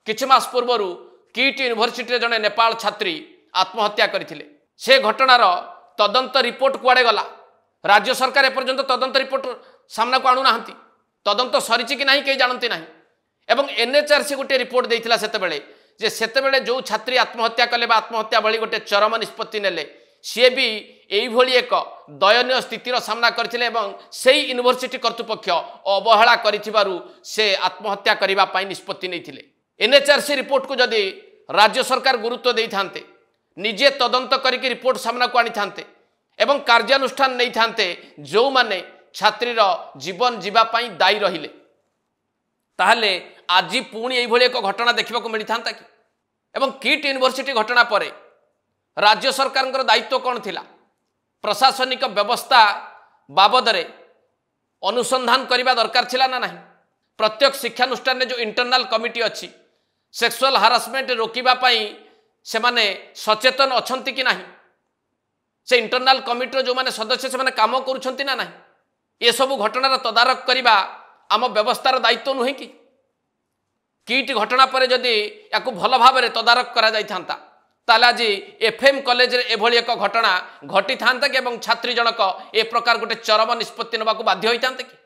କିଛି ମାସ ପୂର୍ବରୁ କିଟ୍ ୟୁନିଭର୍ସିଟିରେ ଜଣେ ନେପାଳ ଛାତ୍ରୀ ଆତ୍ମହତ୍ୟା କରିଥିଲେ। ସେ ଘଟଣାର ତଦନ୍ତ ରିପୋର୍ଟ କୁଆଡ଼େ ଗଲା? ରାଜ୍ୟ ସରକାର ଏପର୍ଯ୍ୟନ୍ତ ତଦନ୍ତ ରିପୋର୍ଟ ସାମ୍ନାକୁ ଆଣୁନାହାନ୍ତି। ତଦନ୍ତ ସରିଛି କି ନାହିଁ କେହି ଜାଣନ୍ତି ନାହିଁ। ଏବଂ ଏନ୍ଏଚ୍ଆର୍ସି ଗୋଟିଏ ରିପୋର୍ଟ ଦେଇଥିଲା ସେତେବେଳେ ଯେ ସେତେବେଳେ ଯେଉଁ ଛାତ୍ରୀ ଆତ୍ମହତ୍ୟା କଲେ ବା ଆତ୍ମହତ୍ୟା ଭଳି ଗୋଟେ ଚରମ ନିଷ୍ପତ୍ତି ନେଲେ, ସିଏ ବି ଏଇଭଳି ଏକ ଦୟନୀୟ ସ୍ଥିତିର ସାମ୍ନା କରିଥିଲେ ଏବଂ ସେଇ ୟୁନିଭର୍ସିଟି କର୍ତ୍ତୃପକ୍ଷ ଅବହେଳା କରିଥିବାରୁ ସେ ଆତ୍ମହତ୍ୟା କରିବା ପାଇଁ ନିଷ୍ପତ୍ତି ନେଇଥିଲେ। ଏନ୍ଏଚ୍ଆର୍ସି ରିପୋର୍ଟକୁ ଯଦି ରାଜ୍ୟ ସରକାର ଗୁରୁତ୍ୱ ଦେଇଥାନ୍ତେ, ନିଜେ ତଦନ୍ତ କରିକି ରିପୋର୍ଟ ସାମ୍ନାକୁ ଆଣିଥାନ୍ତେ ଏବଂ କାର୍ଯ୍ୟାନୁଷ୍ଠାନ ନେଇଥାନ୍ତେ ଯେଉଁମାନେ ଛାତ୍ରୀର ଜୀବନ ଯିବା ପାଇଁ ଦାୟୀ ରହିଲେ, ତାହେଲେ ଆଜି ପୁଣି ଏଇଭଳି ଏକ ଘଟଣା ଦେଖିବାକୁ ମିଳିଥାନ୍ତା କି? ଏବଂ କିଟ୍ ୟୁନିଭର୍ସିଟି ଘଟଣା ପରେ ରାଜ୍ୟ ସରକାରଙ୍କର ଦାୟିତ୍ୱ କ'ଣ ଥିଲା? ପ୍ରଶାସନିକ ବ୍ୟବସ୍ଥା ବାବଦରେ ଅନୁସନ୍ଧାନ କରିବା ଦରକାର ଥିଲା ନା ନାହିଁ? ପ୍ରତ୍ୟେକ ଶିକ୍ଷାନୁଷ୍ଠାନରେ ଯେଉଁ ଇଣ୍ଟରନାଲ କମିଟି ଅଛି, ସେକ୍ସୁଆଲ ହାରାସମେଣ୍ଟ ରୋକିବା ପାଇଁ ସେମାନେ ସଚେତନ ଅଛନ୍ତି କି ନାହିଁ? ସେ ଇଣ୍ଟରନାଲ କମିଟିର ଯେଉଁମାନେ ସଦସ୍ୟ, ସେମାନେ କାମ କରୁଛନ୍ତି ନା ନାହିଁ? ଏସବୁ ଘଟଣାର ତଦାରଖ କରିବା ଆମ ବ୍ୟବସ୍ଥାର ଦାୟିତ୍ୱ ନୁହେଁ କି? କିଟ୍ ଘଟଣା ପରେ ଯଦି ୟାକୁ ଭଲ ଭାବରେ ତଦାରଖ କରାଯାଇଥାନ୍ତା, ତାହେଲେ ଆଜି ଏଫ୍ଏମ୍ କଲେଜରେ ଏଭଳି ଏକ ଘଟଣା ଘଟିଥାନ୍ତା କି ଏବଂ ଛାତ୍ରୀ ଜଣକ ଏ ପ୍ରକାର ଗୋଟେ ଚରମ ନିଷ୍ପତ୍ତି ନେବାକୁ ବାଧ୍ୟ ହୋଇଥାନ୍ତେ କି?